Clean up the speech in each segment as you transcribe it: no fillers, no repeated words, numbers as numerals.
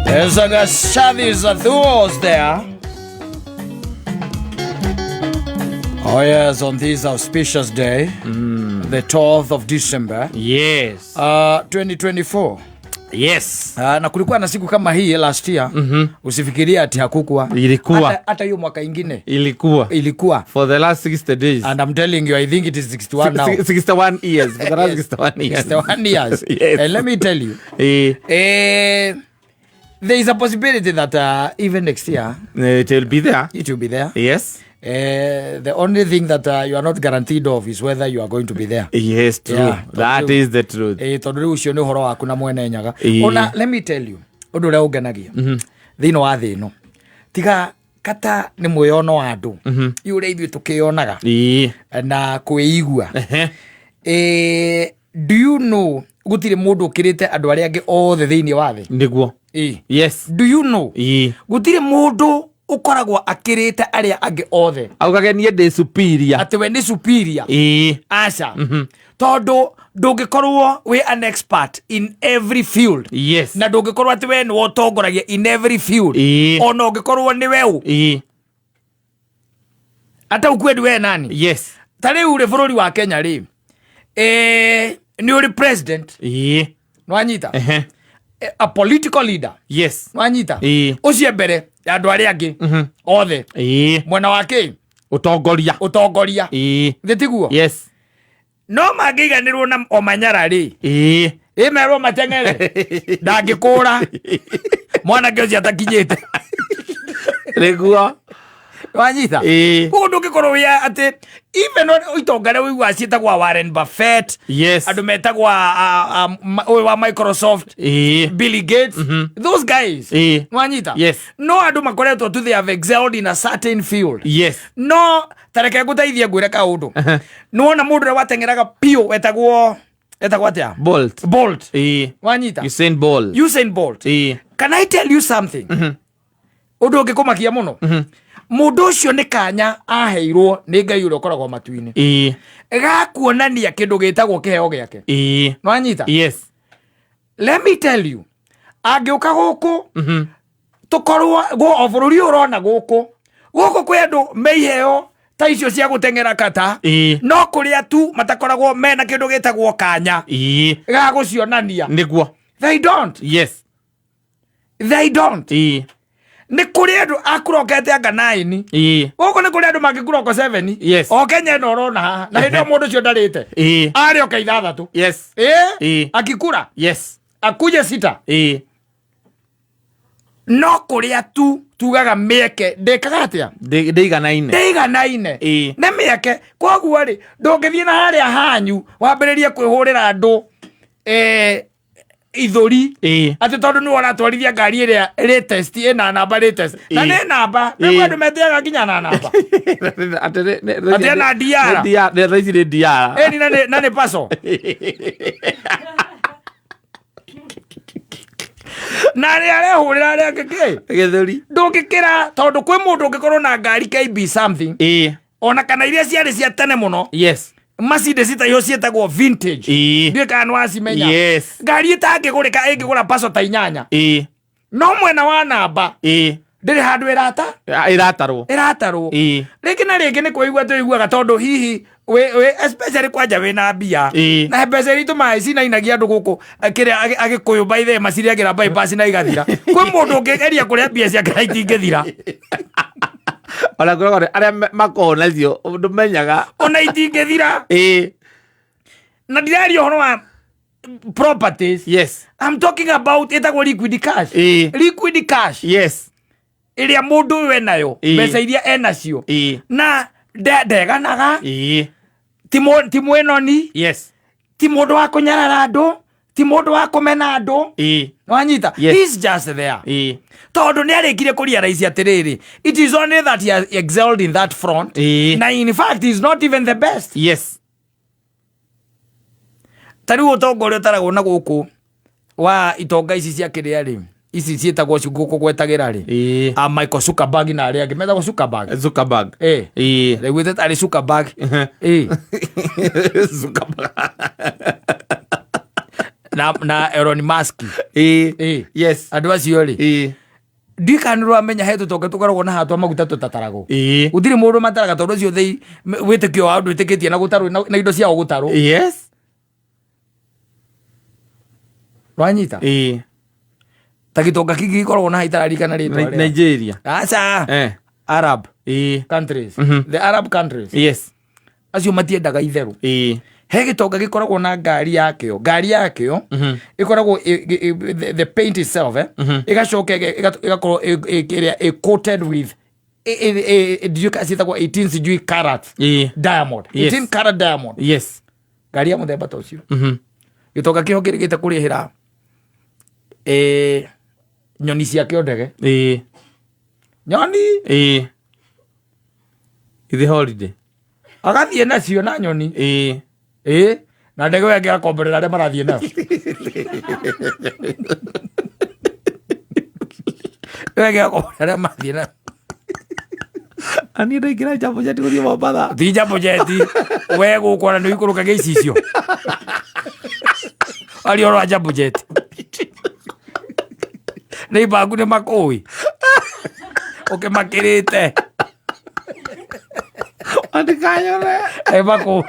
There's a those there. Oh yes, on this auspicious day, the 12th of December, 2024. Na kulikuwa na siku kama hii last year. Usifikirie ati hakukuwa. Ilikuwa. Hata hiyo mwaka ingine Ilikuwa. Ilikuwa. For the last 60 days. And I'm telling you, I think it is 61 now. 61 years. For the last 61 years. 61 years. And let me tell you, there is a possibility that even next year It will be there. It will be there. The only thing that you are not guaranteed of is whether you are going to be there. Yes, true. Yeah. That is the truth. Tondũ rĩu ũcio nĩ ũhoro waku na mwene Nyaga. Ona let me tell you ũndũ ũrĩa ũngenagia thĩinĩ wa thĩ ĩno, tiga kata nĩ mwĩyono wa andũ i ũrĩa ithuĩ tũkĩyonaga na kwĩigua. Do you know gũtirĩ mũndũ ũkĩrĩte andũ arĩa angĩ othe thĩinĩ wa thĩ? Niguo. Do you know gũtirĩ mũndũ ũkoragwo akĩrĩte arĩa angĩ othe? Augage niĩ ndĩ superior. Atĩ we nĩ superior. Aca, tondũ ndũngĩkorwo wĩ an expert in every field na ndũngĩkorwo atĩ we nĩwe ũtongoragia in every field. Ona ũngĩkorwo nĩ we ũ, ata ukwendi we nani. Ta rĩu rĩ, bũrũri wa Kenya rĩ, nĩ ũrĩ president. Nwanyita? A political leader. Nwanyita? Ũcio mbere ya andũ arĩa angĩ othe mwena wa kĩ? Ũtongoria. Ũtongoria. Thĩ tiguo? Yes. No mangĩiganĩrwo na Omanyara rĩ, ĩmerwo mateng'ere, ndangĩkũra mwanake ũcio atakinyĩte. Nĩguo. Wanyita? Koguo ndũngĩkorwo wĩ atĩ even itonga rĩa ũiguaga ciĩtagwa Warren Buffett, andũ metagwa ũyũ wa Microsoft, Bill Gates, those guys. Nwanyita? Yes. No andũ makoretwo tu, they have excelled in a certain field. No tareke ngũteithie ngwĩre kaũndũ. Nĩwona mũndũ ũrĩa wateng'eraga piũ wetagwo atĩa? Bolt. Bolt. Wanyita? Usain Bolt. Usain Bolt. Can I tell you something, ũndũ ũngĩkũmakia mũno? Mũndũ ũcio nĩ kanya aheirwo nĩ Ngai ũrĩa ũkoragwo matu-inĩ gakuonania kĩndũ gĩtagwo kĩheo gĩake. Nwanyita? Yes. Let me tell you, angĩũka gũkũ tũkorwo o bũrũri ũyũ ũrona gũkũ kwĩ andũ me iheo ta icio cia gũteng'era kata, no kũrĩa tu matakoragwo mena kĩndũ gĩtagwo kanya ga gũcionania. They don't. They don't. Nĩ kũrĩ andũ akurokete anga 9. Gũkũ nĩ kũrĩ andũ mangĩkuroko 7. O Kenya ĩno ũrona haha na hĩndĩ ĩyo mũndũ ũcio ndarĩte arĩ oka 6. Akikura akuje 6. No kũrĩa tu tugaga mĩeke ndĩkaga atĩa? Ndĩiganaine. Ndĩiganaine. Nĩ mĩeke. Koguo rĩ, ndũngĩthiĩ na harĩa hanyu wambĩrĩrie kwĩhũrĩra andũ ithũri atĩ tondũ nĩwe ũratwarithia ngari ĩrĩa latest, ĩna namba latest na nĩ namba nĩguo andũ metĩaga nginya na namba. Atĩ Atĩ ena DR. Nĩ DR, thaa ici nĩ DR. Ĩni na nĩ paso na arĩa arehũrĩra arĩa angĩ kĩ? Gĩthũri. Ndũngĩkĩra, tondũ kwĩ mũndũ ũngĩkorwo na ngari KB something, ona kana iria ciarĩ cia tene mũno, Mercedes ta icio ciĩtagwo vintage. Ndiũĩ kana nĩ wacimenya. Ngari ĩtangĩgũrĩka ĩngĩgũra paco ta 8. No mwena wa namba ndĩrĩ handũ ĩrata. Ĩratarwo. Ĩratarwo. Rĩngĩ na rĩngĩ nĩ kwĩigua tũiguaga, tondũ hihi wĩ especially kwanja wĩna mbia na mbeca iria itũmaga cinainagia andũ gũkũ, kĩrĩa Agĩkũyũ by the way macirĩagĩra bypass na igathira. Kwĩ mũndũ ũngĩgeria kũrĩa mbia ciake na itingĩthira. Ona ngoragwo arĩa makoragwo nacio ndũmenyaga. Ona itingĩthira. Na ndiraria ũhoro wa properties. I'm talking about ĩtagwo liquid cash. Liquid cash ĩrĩa mũndũ ũyũ enayo, mbeca iria enacio na ndeganaga, ti mwĩnoni, ti mũndũ wa kũnyarara andũ, ti mũndũ wa kũmena andũ. Nwanyita? Yes. He's just there tondũ nĩ arĩkirie kũrealize atĩrĩrĩ, it is only that he has excelled in that front, na in fact he is not even the best. Ta rĩu ũtonga ũrĩa ũtaragwo na gũkũ wa itonga ici cia kĩrĩa rĩ, ici ciĩtagwo gũkũ gwetagĩra rĩ, a Michael Zuckerberg na arĩa angĩ metagwo Zuckerberg. Zuckerberg. Rĩu ĩte tarĩ Zuckerberg. Zuckerberg. na Elon Musk. Ĩĩ. Ĩĩ. Yes. Andũ acio rĩ, Ĩĩ. ndikana rwamenya he tũtonga tũkoragwo na hatwa maguta tũtataragwo. Ĩĩ. Gũtirĩ mũndũ mataraga tondũ ũcio thĩ wĩtĩkio wao ndwĩtĩkĩtie na gũtarwo na indo ciao gũtarwo. Yes. Rwanyita Ĩĩ. ta gĩtonga kĩngĩ gĩkoragwo na haitararikana rĩtwa rĩao. Nigeria. Aca. Eh. Arab Ĩĩ. countries. Mhm. The Arab countries. Yes. Acio matiendaga itherũ. Ĩĩ. He gĩtonga gĩkoragwo na ngari yakĩo, ngari yakĩo Mhm. ĩkoragwo the paint itself, eh, ĩgacoka ĩgakorwo ĩrĩa ĩ coated with ndiũĩ kana ciĩtagwo 18 sijui carat Ĩĩ. diamond. Yes. 18 carat diamond. Yes. Ngari ya mũthemba ta ũcio. Mhm. Gĩtonga kĩho kĩrĩgĩte kũrĩhĩra nyoni ciakĩo ndege. Ĩĩ. Nyoni Ĩĩ. Ithi holiday. Agathiĩ nacio na nyoni. Ĩĩ. Ĩĩ, na ndege ĩyo ĩngĩ agakomborera arĩa marathiĩ nayo. Ĩyo ĩngĩ agakomborera arĩa marathiĩ nayo. Aniĩ ndaingĩra Jambo Jet gũthiĩ Mombatha. Ti Jambo Jet, we gũkũ ona nĩ ũikũrũkagia icicio. Aria ũhoro wa Jambo Jet. Nĩ ibangu nĩ makũĩ. Ũkĩmakĩrĩte. Andikanyone. Ĩ makũĩ.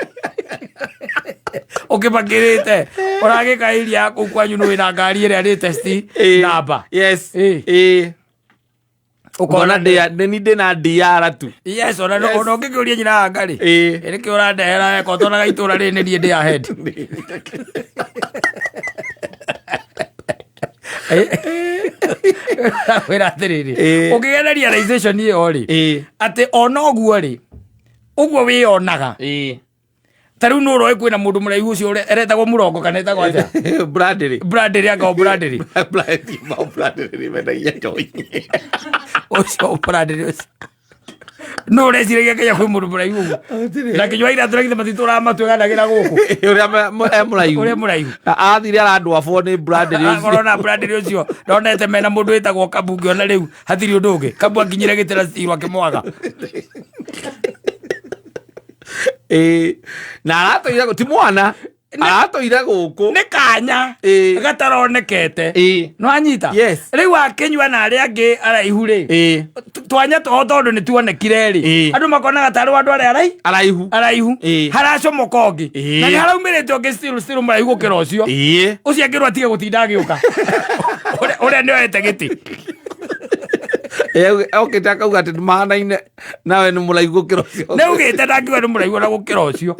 Ũkĩmakĩrĩte. Ũragĩka area ya kũu kwanyu nĩ wĩna ngari ĩrĩa latest namba. Yes. Ĩĩ. Ĩĩ. Ũkona Ũkona ndĩ nĩ ndĩ na DR tu. Yes, ona Yes. ona ũngĩkĩũria nyina wa ngarĩ. Ĩĩ. Ĩ nĩkĩ ũrandehera weka ũtonaga itũra rĩrĩ nĩ niĩ ndĩ ahead. Wĩra atĩrĩrĩ, Ĩĩ. ũkĩgĩa na realization ĩyo rĩ, Ĩĩ. atĩ ona ũguo rĩ, ũguo wĩyonaga. Ĩĩ. Ta rĩu nĩ ũroĩ kwĩna mũndũ mũraihu ũcio ũrĩa eretagwo mũrongo kana etagwo atĩa? Bradley. Bradley anga o Bradley. Bradley, mau Bradley mendagia njohi. Ũcio Bradley ũcio. Nũ ũreciragia Kenya kwĩ mũndũ mũraihu ũguo? Na kĩnyua iratũ na githĩ matitũraga matũ ĩganagĩra gũkũ. Ũrĩa e mũraihu. Ũrĩa mũraihu. Athire arandwabwo nĩ Bradley ũcio. Akorwo na Bradley ũcio ndonete mena mũndũ wĩtagwo Kabu ngĩona rĩu hatirĩ ũndũ ũngĩ. Kabu akinyire gĩtĩ na Steve akĩmwaga. Ĩĩ. Na aratũire ti mwana. Aratũire gũkũ. Nĩ kanya Ĩĩ. gataronekete. Ĩĩ. Nĩwanyita? Yes. Rĩu akĩnyua na arĩa angĩ araihu rĩ. Ĩĩ. Twanya twao tondũ nĩ tuonekire rĩ. Ĩĩ. Andũ makonaga tarĩ andũ arĩa Araihu. araihu. Ĩĩ. Haracomoka ũngĩ. Ĩĩ. Na nĩ haraumĩrĩte ũngĩ still mũraihu gũkĩra ũcio. Ĩĩ. Ũcio angĩrwo atige gũtinda agĩũka. Ũrĩa nĩ oete gĩtĩ. Okĩte akauga atĩ mahanaine nawe nĩ mũraihu gũkĩra ũcio. Nĩ augĩte ndangiuga nĩ mũraihu ona gũkĩra ũcio.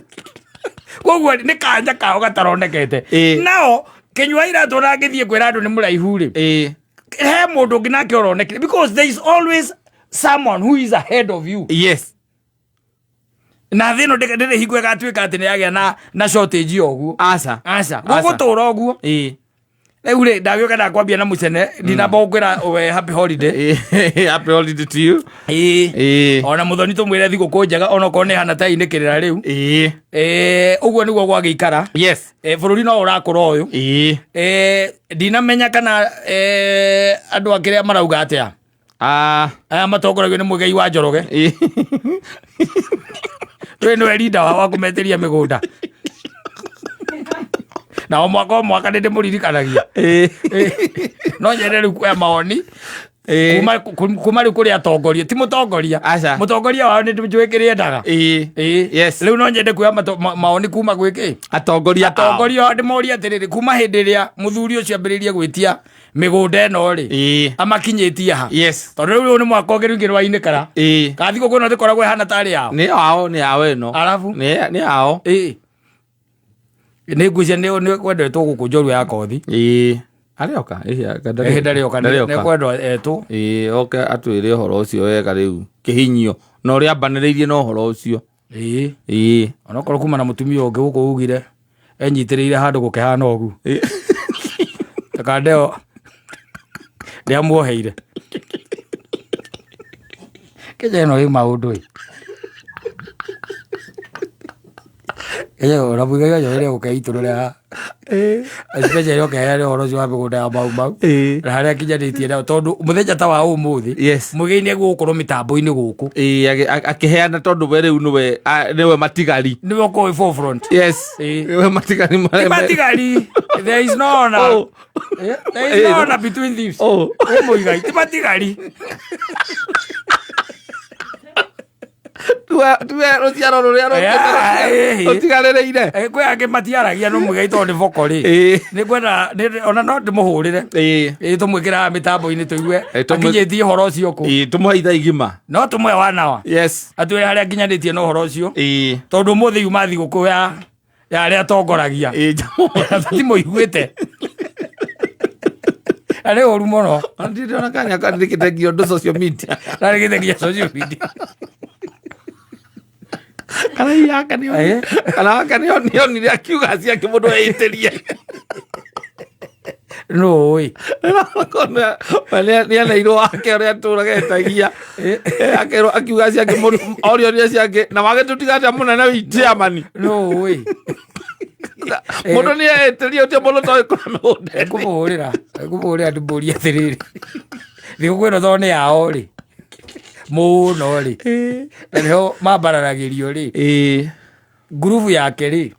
Koguo nĩ kanya kao gataronekete. Ĩĩ. Nao kĩnyua iratũ na angĩthiĩ kwĩra andũ nĩ mũraihu rĩ. Ĩĩ. He mũndũ ũngĩ nake ũronekire because there is always someone who is ahead of you. Yes. Na thĩ ĩno ndĩrĩ hingo ĩgatuĩka atĩ nĩ yagĩa na shortage ya ũguo. Aca. Aca. Gũgũtũra ũguo. Ĩĩ. Rĩu rĩ ndagĩũka ndakwambia na mũcene ndinamba gũkwĩra we happy holiday. Ĩĩ. Happy holiday to you. Ĩĩ. Ĩĩ. Ona mũthoni tũmwĩre thigũkũ njega onokorwo nĩ hana ta inĩkĩrĩra rĩu. Ĩĩ. Ũguo nĩguo gwagĩikara. Yes. Bũrũri no ũrakũra ũyũ. Ĩĩ. Ndinamenya kana andũ a kĩrĩa marauga atĩa. Ah. Aya matongoragio nĩ Mũigai wa Njoroge. Ĩĩ. Rĩu nĩwe rinda wao wa kũmetĩria mĩgũnda. Na o mwaka o mwaka nĩ ndĩmũririkanagia. Ĩĩ. No nyende rĩu kuoya mawoni Ĩĩ. kuma rĩu kũrĩ atongoria ti mũtongoria. Aca. Mũtongoria wao nĩ njũĩ kĩrĩa endaga. Ĩĩ. Ĩĩ. Yes. Rĩu no nyende kuoya mawoni kuma gwĩ kĩ? Atongoria ao. Atongoria ao ndĩmorie atĩrĩrĩ kuma hĩndĩ ĩrĩa mũthuri ũcio ambĩrĩirie gwĩtia mĩgũnda ĩno rĩ. Ĩĩ. Amakinyĩtie ha? Yes. Tondũ rĩu ũyũ nĩ mwaka ũngĩ rĩngĩ nĩwainĩkara. Ĩĩ. Kana thigũkũ ĩno ndĩkoragwo ĩhana tarĩ yao. Nĩ ao nĩ ao ĩno. Arabu? Nĩ ao. Ĩĩ. Nĩ ngwĩciria nĩ kwendetwo gũkũ njorua ya kothi. Ĩĩ. Arĩoka? Ĩhĩ ndarĩoka nĩ kwendwo etwo. Ĩĩ oke atwĩre ũhoro ũcio wega rĩu kĩhinyio na ũrĩa ambanĩrĩirie na ũhoro ũcio. Ĩĩ. Ĩĩ. Onokorwo kuma na mũtumia ũngĩ gũkũ ugire enyitĩrĩire handũ gũkĩhana ũguo. Ĩĩ. Takandeo ndĩamuoheire. Kenya ĩno ĩ maũndũ ĩ. Kenya ona Muigai wa Njoroge nĩegũka itũrũre haha. Especially ũkĩheana ũhoro ũcio wa mĩgũnda ya Mau Mau na harĩa akinyanĩtie nayo, tondũ mũthenya ta wa ũmũthĩ Mũigai nĩ egũgũkorwo mĩtambo-inĩ gũkũ. Akĩheana tondũ we rĩu nĩwe nĩwe matigari. Nĩwe ũkorwo wĩ forefront. Yes, nĩwe matigari Ti matigari, there is no honor. Oh. There is no honor between thieves. Oh. Wĩ Mũigai ti matigari. Tuwe rũciaro rũrĩa Yeah, rũtigarĩrĩire. Kwĩ angĩ matiaragia, no Mũigai tondũ nĩ boko rĩ, nĩ ngwenda ona no ndĩmũhũrĩre. Ĩ, tũmwĩkĩraga mĩtambo-inĩ tũigue akinyĩtie ũhoro ũcio kũ. Tũmũhe ithaa igima. No tũmũhe wanawa atwĩre harĩa nginyanĩtie na ũhoro ũcio, tondũ ũmũthĩ yuma thigũkũ ya arĩa atongoragia. Timũiguĩte na nĩ ũru mũno. Ndirona kana kandĩkĩte nginya ũndũ social media. Na nĩ gĩte nginya social media. Kana hihi aka nĩ kana aka nĩ onire akiuga ciake mũndũ eĩtĩrie. Nũ ũĩ? Nĩ aneirwo wake ũrĩa atũraga etagia, akerwo akiuga ciake mũndũ orio nĩ ciake na wage tũtiga atĩa mũnene wi chairman. Nũ ũĩ? Mũndũ nĩ eĩtĩrie ũtio mũndũ toĩ kũrĩa mĩgũnda. Ngũmũhũrĩra ndĩmũrie atĩrĩrĩ, thigũkũ ĩno tondũ nĩ yao rĩ mũno rĩ, na nĩho mambararagĩrio rĩ, ngurubu yake rĩ,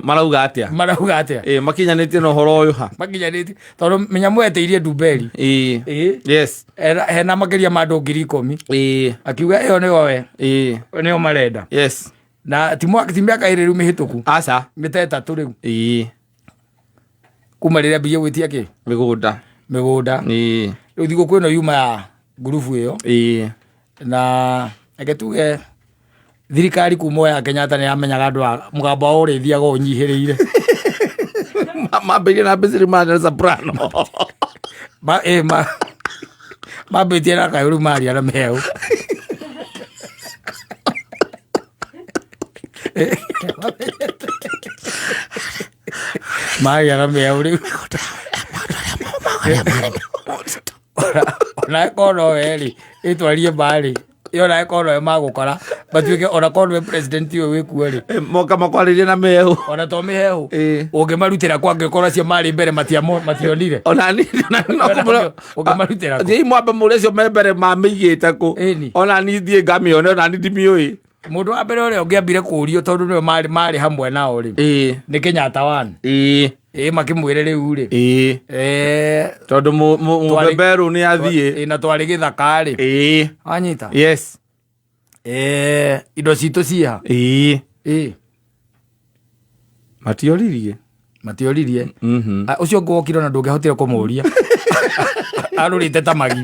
Marauga atĩa? Marauga atĩa? Makinyanĩtie na ũhoro ũyũ ha? Makinyanĩtie tondũ menya mwetĩirie ndumberi. Hena makĩria ma andũ 10,000. Akiuga ĩyo nĩyo we nĩyo marenda. Na ti mĩaka 2 rĩu mĩhĩtũku. Aca. Mĩta 3 rĩu. Kuma rĩrĩa ambĩrĩirie gwĩtia kĩ? Mĩgũnda. Mĩgũnda. Rĩu thigũkũ ĩno yuma ya ngurubu ĩyo. Na reke tuge thirikari kuma ya Kenyatta nĩ yamenyaga andũ a mũgambo wao ũrĩthiaga ũnyihĩrĩire. Mambĩrĩrie na Mbĩciri Mane Soprano. Mambĩtie na kayũ, rĩu maria na mĩheũ. Maria na mĩheũ rĩu ona korwo nowe rĩ ĩtwarie mbarĩ ĩyo, ona korwo nowe magũkora matuĩke, ona korwo nĩwe president ũyũ wĩkuo rĩ. Moka makwarĩrie na mĩhehu. Ona to mĩhehu. Ũngĩmarutĩra kwa angĩkorwo acio marĩ mbere mationire. Ona ni ona no kũmũra. Ũngĩmarutĩra kũ? Thiĩi mwambe mũrĩ acio me mbere mamĩigĩte kũ. Ĩni. Ona ni thiĩ ngamĩone, ona ni ndimĩũĩ. Mũndũ wa mbere ũrĩa ũngĩambire kũũrio, tondũ nĩwe marĩ hamwe nao rĩ, nĩ Kenyatta one. Ĩ makĩmwĩre rĩu rĩ, Tondũ mũbeberũ nĩ athiĩ. Ĩ, na twarĩ gĩthaka rĩ. Wanyita? Yes. Indo citũ ciha? Ĩ. Matioririe. Matioririe. Ah, ũcio ũngĩ wokire ona ndũngĩahotire kũmũria, arũrĩte ta magi.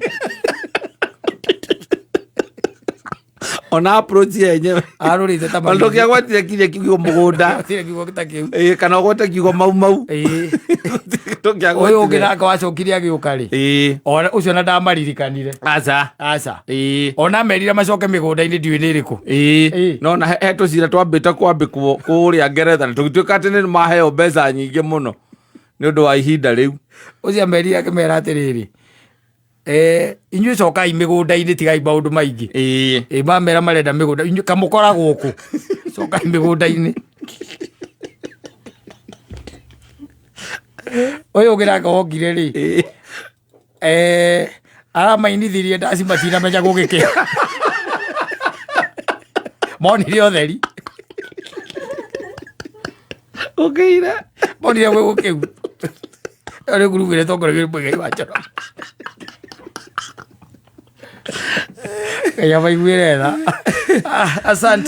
Ona approach yenyewe. Arũrĩte ta Ona magi. ndũngĩagwetire kinya kiugo mũgũnda. Gũtirĩ kiugo ta kĩu. Kana ũgwete kiugo mau mau. Ũyũ ũngĩ nake wacokire agĩũka rĩ, ona ũcio na ndamaririkanire. Aca. Aca. Ona merire macoke mĩgũnda-inĩ, ndiũĩ nĩ ĩrĩkũ. No na he tũcira twambĩte kwambĩkwo kũrĩa Ngeretha na tũgĩtuĩka atĩ nĩ maheo mbeca nyingĩ mũno nĩ ũndũ wa ihinda rĩu. Ũcio amerire akĩmera atĩrĩrĩ, inyuĩ cokai mĩgũnda-inĩ, tigai maũndũ maingĩ. Ĩ mamera marenda mĩgũnda, inyuĩ kamũkora gũkũ, cokai mĩgũnda-inĩ. Ũyũ ũngĩ nake wokire rĩ, aramainithirie ndaci matinamenya gũgĩkĩa, monire ũtheri. Ũkĩire. Monire gwĩ gũkĩu. Ĩyo nĩ ngurubu ĩrĩa ĩtongoragio nĩ Mũigai wa Njoroge. Ngai amaiguĩre tha. Ah, asante.